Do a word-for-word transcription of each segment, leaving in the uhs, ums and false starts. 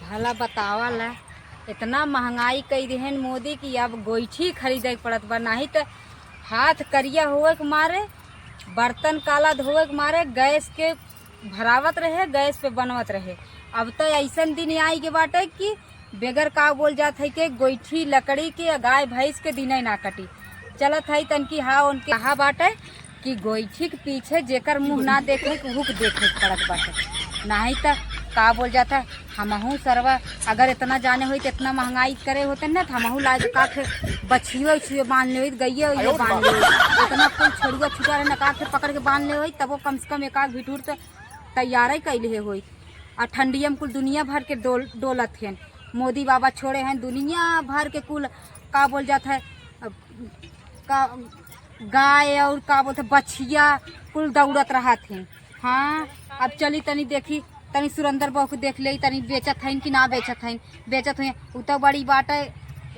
भला बतावा ला, इतना महंगाई कई दिहन मोदी कि अब गोइठी खरीदे के पड़त बा, नाहीं त हाथ करिया होए के मारे, बर्तन काला धोए के मारे गैस के भरावत रहे, गैस पे बनवत रहे। अब त अइसन दिन आई के बाटे कि बेगर का बोल जात है कि गोइठी लकड़ी के गाय भैंस के दिने ना कटी। चलत है तनकी हाँ उनके कहा बाटे कि गोइठी के पीछे जेकर मुँह ना देखे के हुक देखे के पड़त बाटे। नाहीं त का बोल जात है, हमहू सरवा अगर इतना जाने होई त इतना महंगाई करे होते ना त हमहू लाग का के बछियो उछियो बांध ले होई, गइयो उइयो बांध ले होई। इतना कुल छोड़ुआ छुटा रहे ना का के पकड़ के बांध ले होई, तबो कम से कम एक आध भिठूर त तैयार ही कैले होई। आ ठंडिया में कुल दुनिया भर के डोल-, डोलत हैं। मोदी बाबा छोड़े हैं दुनिया भर के कुल, का बोल जात है, अब का गाय और का बोलते बछिया कुल दौड़त रहत हैं। हाँ, अब चली तनी देखी, तनी सुरेंद्र बहू के देख ले, तनी बेचत हइन कि ना बेचत हइन। बेचत हुए, उ तो बड़ी बात है।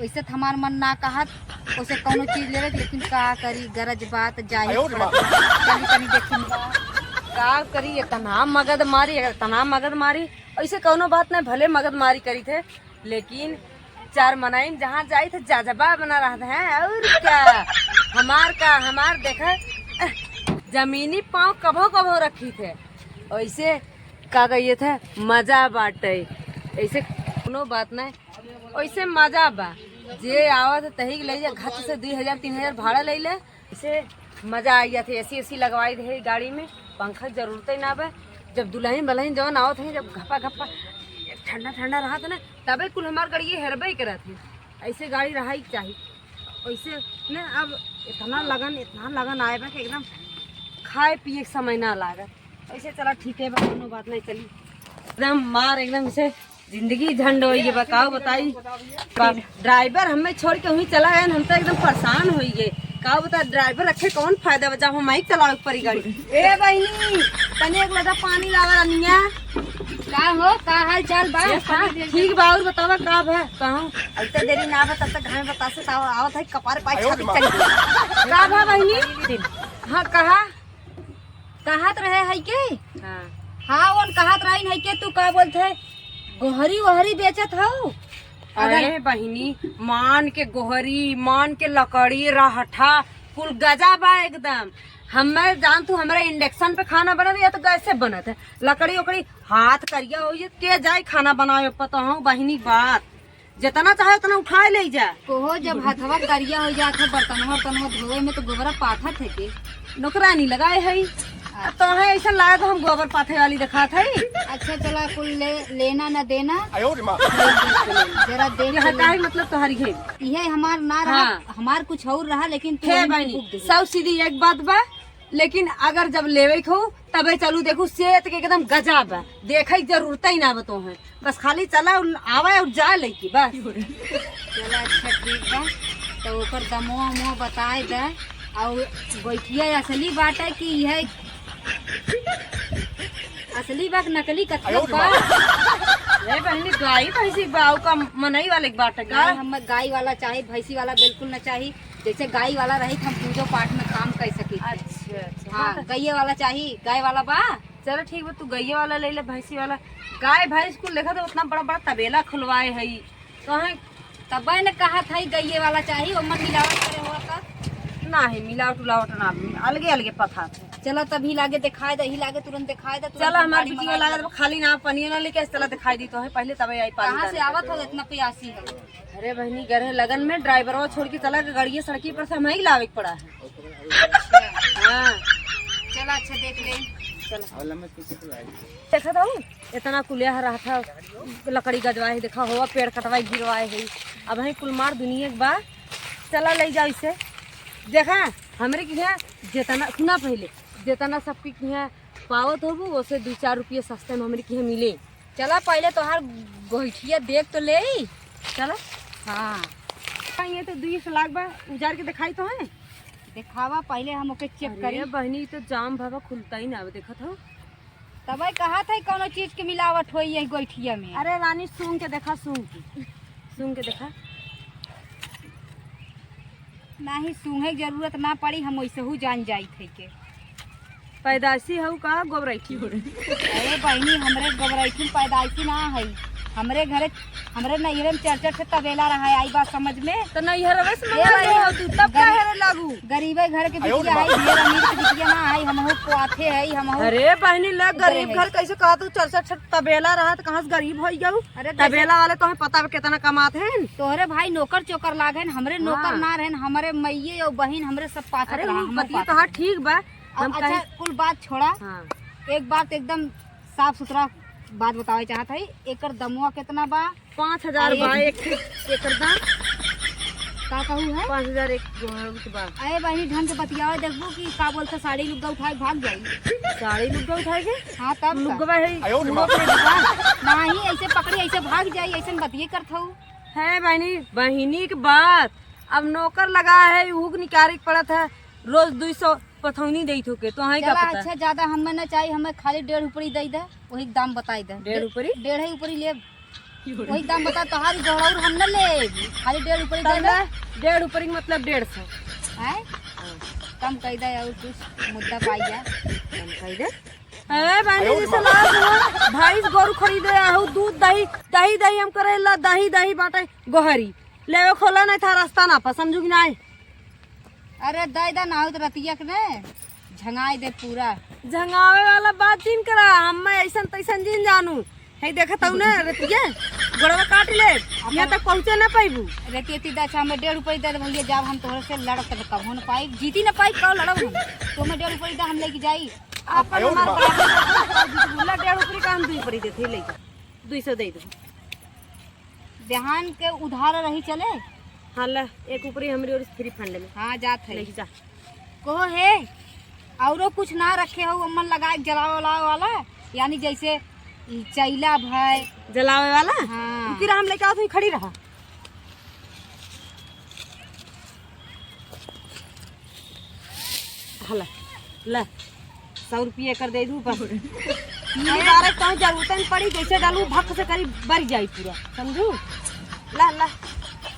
वैसे तो हमार मन ना कहत ओसे कौनो चीज लेवे के, लेकिन का करी, गरज बात जाही पड़त। चली तनी देखी। का करी, इतना मगध मारी, इतना मगध मारी। ऐसे कौनो बात नहीं, भले मगध मारी करी थे, लेकिन चार मनाइन जहाँ जाई थे जजबा बना रहत हैं। और का, हमार का, हमार देखा जमीनी पाँव कभो कभो रखी थे। ऐसे का कहिए थे, मजा बाटे। ऐसे कोनो बात नहीं, ऐसे मजा बा। जे आवत है तही के ले जा, घच से दुई हजार तीन हजार भाड़ा ले ले। ऐसे मजा आ गया थे। एसी एसी लगवाई दे गाड़ी में, पंखा के जरूरत ही ना बा। जब दुल्हन बलहन जवन आवत है, जब घपा घपा ठंडा ठंडा रहत ना, तबे कुल हमार गाड़ी हेरबे करत है। ऐसे गाड़ी रहा ही चाही। वैसे ना अब इतना लगन, इतना लगन आए बा कि एकदम खाए पिए के समय ना लागत। वैसे चला ठीक है बा, कोनो बात नहीं, चली। एकदम मार, एकदम से जिंदगी झंड होई गई बा, का बताई। बा-, ड्राइवर हमें छोड़ के वहीं चला गए, हम तो एकदम परेशान होई गए। का बता, ड्राइवर रखे कौन फायदा बा, जब हम ही चलावे के पड़ी गाड़ी। ए बहिनी, तनी एक लोटा पानी लावा रनिया। का हो, का हाल चाल बा? ए, हाँ, ठीक बा, और बतावा का बा? कहूँ। इतने देरी ना बा, तब तक घर में बतासे ताव आवत है, कपार पाई छाती चली। का बा बहिनी? हाँ, कहा? कहत रहे है के? हाँ। हाँ, उन कहत रही है के, तू का बोलत है? गोहरी वोहरी बेचत हऊ? अरे अगर बहिनी, मान के गोहरी, मान के लकड़ी, रहठा, कुल गजा बा एकदम। हमें जान तू, हमरा इंडक्शन पे खाना बनत या तो गैसे बनत है। लकड़ी ओकड़ी हाथ करिया हो, ये के जाई खाना बनावे? पता हो बहिनी बात, जितना चाहे उतना उठाए ले जा। कोहो जब हथवा करिया हो जात है, बर्तनवा उर्तनवा धोवे में तो गोबरा पाथत है के? नौकरानी लगाए है। अब तो है ऐसा लागत हम गोबर पाथे वाली दिखात है। अच्छा चला, कुल ले, लेना न देना। जरा देख यह के ले। काहे मतलब तोहरी है? यह हमार ना रहा, हाँ। हमार कुछ और रहा, लेकिन तू हे उनके बहिनी, खूब दे। सब सीधी एक बात बा, लेकिन अगर जब लेवे के हो, तबे चलू, देखू, सेहत के एकदम गजब बा, देखे के जरूरत ही ना बा तोहे, बस खाली चला, आवे और जा लेके, बस। चला, अच्छा, ठीक बा, तो ओकर दमवा उमवा बताए दे, और गोइठिया असली बाटे कि यह असली बा कि नकली कथी बा? ए बहिनी, गाय भैंसी बा, का मनई वाले के बाटे का? नहीं, हम गाय वाला चाही, भैंसी वाला बिल्कुल ना चाही। जैसे गाय वाला रही तो हम पूजो पाठ में काम कर सकी। अच्छा, अच्छा। हाँ, हाँ, तो गइये वाला चाही, गाय वाला बा। चलो ठीक बा, तू गइये वाला ले ले, भैंसी वाला। गाय भैंस कुल देखा तो उतना बड़ा बड़ा तबेला खुलवाए है, कहाँ? तबे न कहत है गइये वाला चाही, ओमन मिलावट करे हुआ का? नहीं, मिलावट उलावट ना, अलगे अलगे पथा थे। चला तभी लागे दिखाए दे, ही लागे तुरंत दिखाए दे, तुरंत चला, हम हमार गाड़ी बिटिया मंगा लागत बा, खाली ना पनिया ना लेके, चला दिखाई दी तो है, पहले तबे आई पानी कहाँ से डाले। आवत हो इतना प्यासी है? अरे बहनी, गए रहे लगन में, ड्राइवरवा छोड़ के चला गए, गाड़िया सड़की पर से हम ही लावे के पड़ा है। अच्छा। हाँ। चला, अच्छा, देख ले। चला। देखा था वो, इतना कुलिया रहा था, लकड़ी गजवाए है, देखा हो, पेड़ कटवाए गिरवाए है। अब है कुल मार दुनिया के बा, चला ले जाओ इसे। देखा, हमरे के यहाँ जितना, सुना पहले, जितना सबके यहाँ पावत होबू, ओसे दू चार रुपये सस्ते में हमरे के यहाँ मिले। चला, पहले तोहार गोइठिया देख तो ले। चला। हाँ। ये तो दुई सौ लाख बा, उजार के दिखाई तो है। दिखावा, पहले हम ओके चेक अरे करी। बहनी, तो जाम भवा खुलता ही ना, देखत हो। तबे कहत है, कौनो चीज के मिलावट होई है गोइठिया में। अरे रानी, सूंघ के देखा, सूंघ के, सूंघ के देखा। नाही, सूंघे के जरूरत ना पड़ी, हम वैसहू जान जाई थे के। पैदाइशी हऊ का गोबरैठी हो रही? अरे बहनी, हमरे गोबरैठी पैदाइशी ना है, हमरे घरे, हमरे नैहरे में चार चार ठे तबेला रहा है, आई बात समझ में? तो नैहरवे से ए मंगा भाई, ले हो तू, तब गरी-, काहे रे लागू? गरीबे घर के बिटिया है, ढेर अमीर के बिटिया ना है, हमहू पोआथे है, हमहू अरे बहनी, ले गरीब है। घर कैसे कहा तू? चार चार ठे तबेला रहा तो कहाँ से गरीब हो गऊ? अरे तबेला वाले तो हमें पता बा कितना कमात हैं। तोहरे भाई नौकर चोकर लाग हैं, हमरे नौकर हाँ। ना रहन, हमरे मइये और बहिन हमरे सब पाथत अरे रहा, वो हमहू बतिया पाथत तो हाँ रहा। ठीक बा, अब हम अच्छा, कहे कुल बात छोड़ा। हाँ। एक बात एकदम साफ सुथरा बात बतावे चाहत हई, एकर दमवा केतना बा? पाँच हजार आ, बा एक एक, एकर दाम। का कहू है? पाँच हजार एक गो बा। अरे बहिनी, ढंग से बतियावे, देखबू कि का बोलत है, साड़ी लुग्गा उठाए के भाग जाई। साड़ी लुग्गा उठाए के? हाँ, तब का? लुग्गवा है, आयो रे मुँह माँ। पे लुग्गा। नाही, ऐसे पकड़ी, ऐसे भाग जाई, ऐसे बतिये करत हऊ। है बहिनी, बहिनी के बात। अब नौकर लगा है, उहू के निकारे के पड़त है, रोज दुई सौ पथौनी देत होके, तो हई का चला, पता? अच्छा, ज्यादा हमें ना चाहिए, हमें खाली डेढ़ उपरी दे दे, वही दाम बताई दे। डेढ़ उपरी? डेढ़ ही उपरी लेब, वही दाम बता, तोहारी गोहराउर हम न लेब, खाली डेढ़ उपरी दे तब दे। ले, डेढ़ उपरी के मतलब डेढ़ सौ। हैं? हाँ। कम कह दे और कुछ मुद्दा पाई जा। कम कह दे। ए, बहनी, जैसे लाज हो, भैंस गोरू खरीदे आहू, दूध दही, दही दही हम करेला, दही दही बाटे गोहरी। लेवे खोला नहीं था रास्ता ना पा, समझू कि नहीं? अरे दे दा ना हो तो रतिया के ने झंगाई दे पूरा। झंगावे वाला बात जिन करा, हम मैं ऐसन तैसन जिन जानू। है देखत हऊ ना रतिया, गोड़वा काट ले, यहाँ तक पहुँचे ना पाइबू। रतिया ती दा, अच्छा, हमें डेढ़ रुपये दे दे भैया, जब हम तोहरे से लड़ब तब कबो न पाई, जीती न पाई, कब लड़ब हम? तो हमें डेढ़ रुपये दा, हम लेके जाई। अपन हमार बाप ला डेढ़ रुपये का हम दुई पड़ी देते, ले जा, दुई सौ दे दे। बिहान के उधार रही चले। हाँ, ला, एक ऊपरी हमरी ओर से फ्री फंड में। हाँ, जात है। लेके जा। कहो हे, औरो कुछ ना रखे हो अम्मन लगाए जलावे उलावे वाला, यानी जैसे ई चैला भय। जलावे वाला? हाँ। रुकी रहा, हम लेके आवत हई, खड़ी रहा। हला, ला, सौ रुपया कर दे दू बस। तीन बार कहूँ जरूरत नहीं पड़ी, जैसे डालू भक से करी बर जाई पूरा, समझू? ला, ला,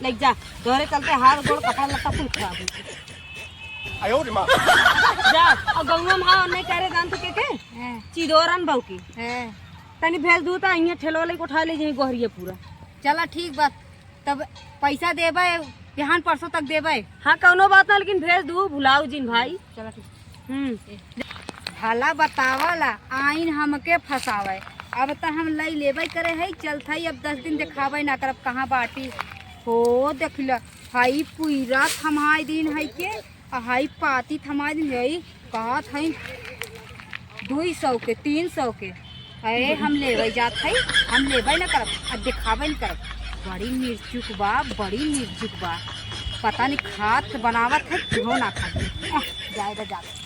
ले जा, तोहरे चलते हाथ गोड़ कपड़ा लत्ता कुल खराब हो गया। आयो रे माँ। जा, और गौवा में आओ, नहीं करे जान तू के के? हैं। चिदोरन बहू की। हैं। तनी भेज दू तो यहाँ ठेलवा लेके उठा ले जाई गोहरिया पूरा। चला ठीक बा, तब पैसा देबे, बिहान परसों तक देबे। हाँ, कौनो बात ना, लेकिन भेज दू, भुलाऊ जिन भाई। चला ठीक। हम्म। भला बतावला, आइन हमके फंसावे। अब त हम लई लेबे करे है, चलत है, अब दस दिन देखाबे ना करब, कहाँ बाटी। हो, देख ल, हाई पुइरा थमाई दिन है के, आ हाई पाती थमाई दिन है, कहत है दुई सौ के, तीन सौ के। अरे, हम लेबे जात है, हम लेबे न करब, आ देखाबे न करब। बड़ी मिर्चुक बा, बड़ी मिर्चुक बा। पता नहीं खात बनावत है, क्यों ना खात। आह, जाए बा, जाए।